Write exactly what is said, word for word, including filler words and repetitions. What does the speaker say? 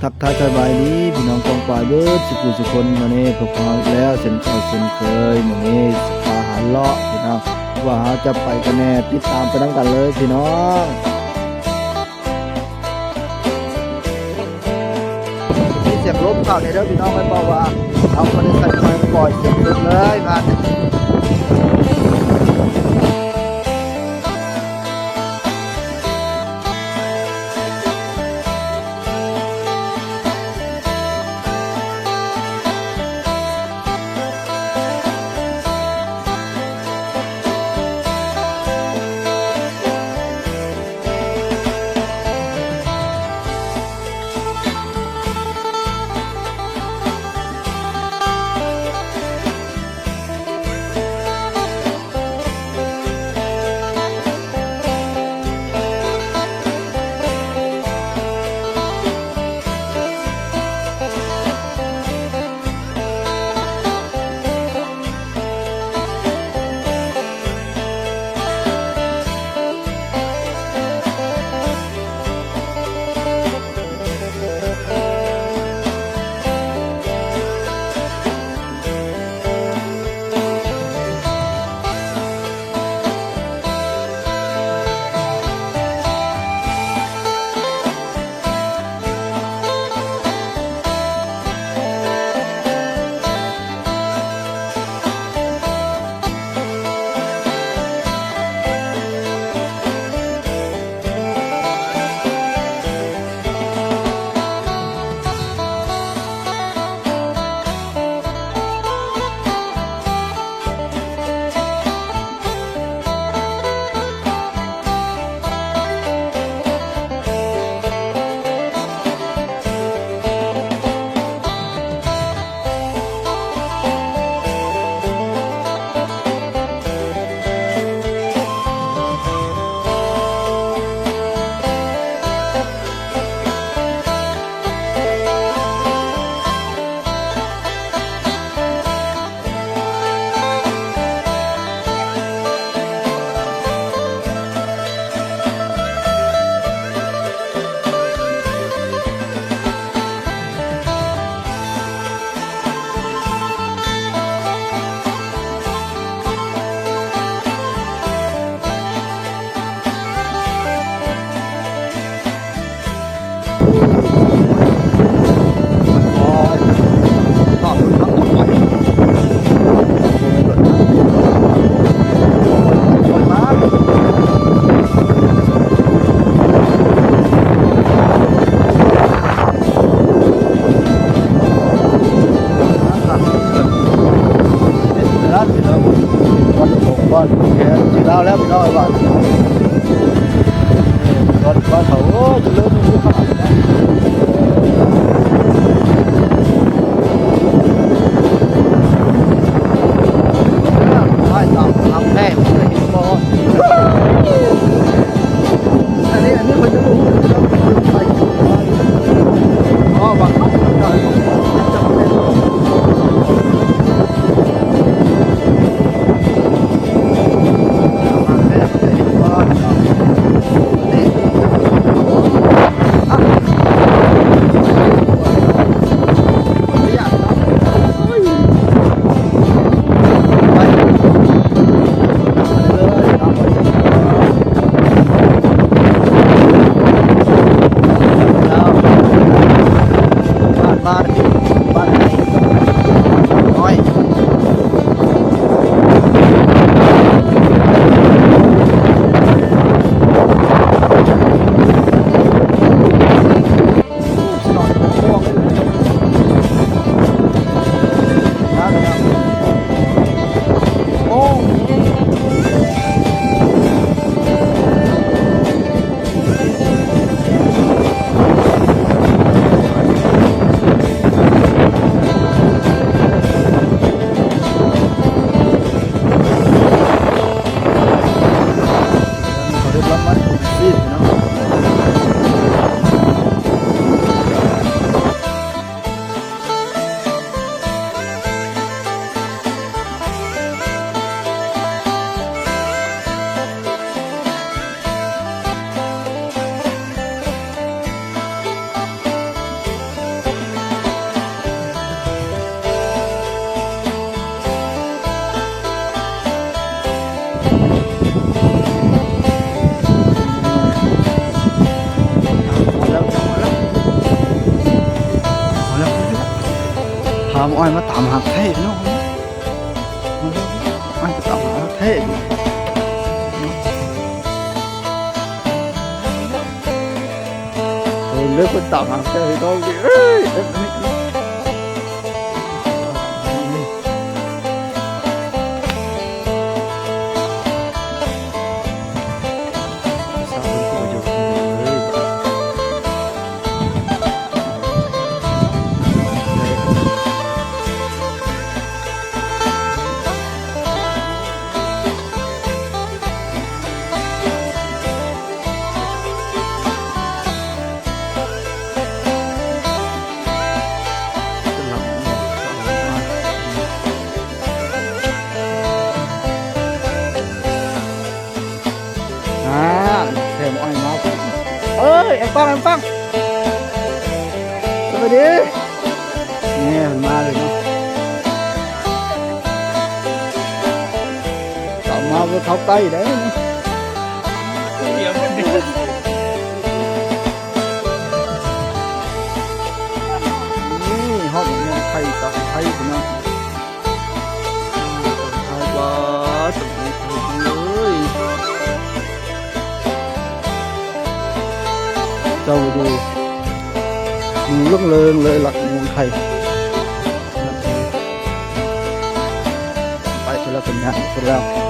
ทักทายสบายดีพี่น้องกองปายเบิดสุขุสุคน มื้อนี้พบกันแล้วเช่นเก่าเช่นเคย มื้อนี้สิพาหาเลาะพี่น้อง ว่าเฮาจะไปกันแน่ ติดตามไปนำกันเลยพี่น้อง มีเสียงลมเข้าในเด้อพี่น้อง ไม่บอกว่าเอาบ่ได้ใส่ไมค์ ปล่อยเสียงสุดเลยงานนี้ เอาอ้อยมาตามหาแท้พี่น้อง อ้อยจะตามหาแท้พี่น้อง เออ เลือกคนตามหาแท้พี่น้องดิ เอ้ย เอ้ย เอ้ย เอ้ย สาวเพิ่นก็บ่อยู่เด้อ อ่า แถมอ้อยมา เอ้ย แองป้อง แองป้อง สวัสดี นี่มันมาเลยเนาะ กลับมาเพื่อเข้าใกล้ได้นะ เดี๋ยวมัน นี่ฮอดหยังไข่ตาไข่พี่น้อง ไข่ปลาสมุนไพรเลย เจ้าดู มีเรื่องเริงเลยหลักเมืองไทย ไปคนละคนงานคนแล้ว